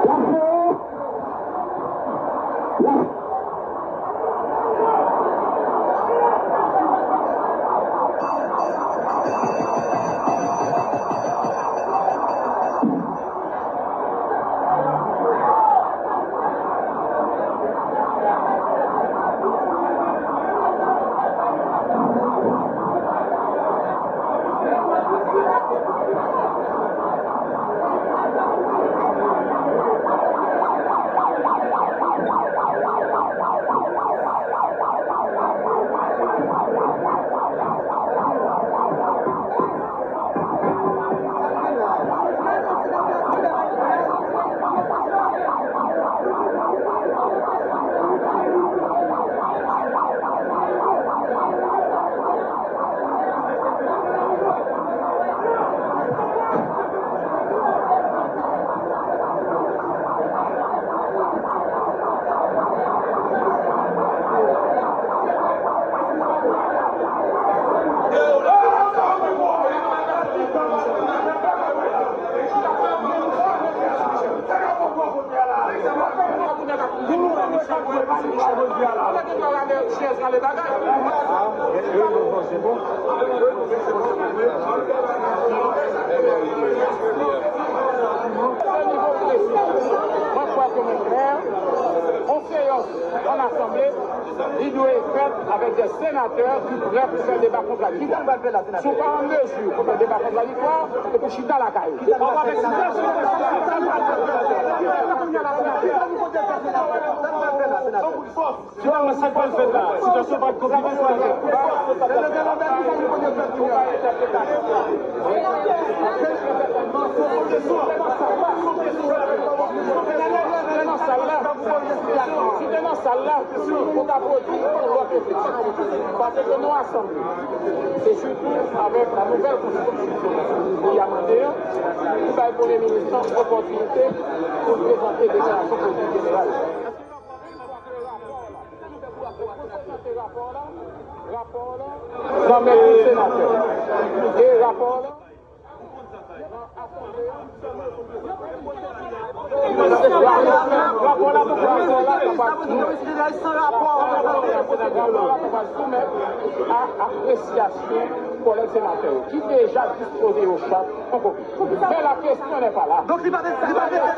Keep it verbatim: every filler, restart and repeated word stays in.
Mwen kwè ke mwen klè, yon seyans ann asanble, li dwe fèt avèk de senatè ki prè pou fè deba kont la. Si w pa an mezi pou fè deba kont la viktwa, se pou chita lakay ou. Finalman, sa k pral fèt la? Sitiyasyon pa t konplike, sa. Si te nan sal la, si te nan sal la, ou ta pwodui yon lòt refleksyon. Paske nou asanble, se sitou avèk la nouvèl konstitisyon ki amande an, ki bay premye minis lan opòtinite pou l prezante deklarasyon politik jeneral. Rapò la, rapò la, nan men tout senatè. E rapò la, rapò la pou pran rapò la pou pran soumèt a apresyasyon kòlèg senatè yo ki deja dispoze yo chak yon kopi. Men la kesyon nè pa la. Donk li pa, li pa, li pa,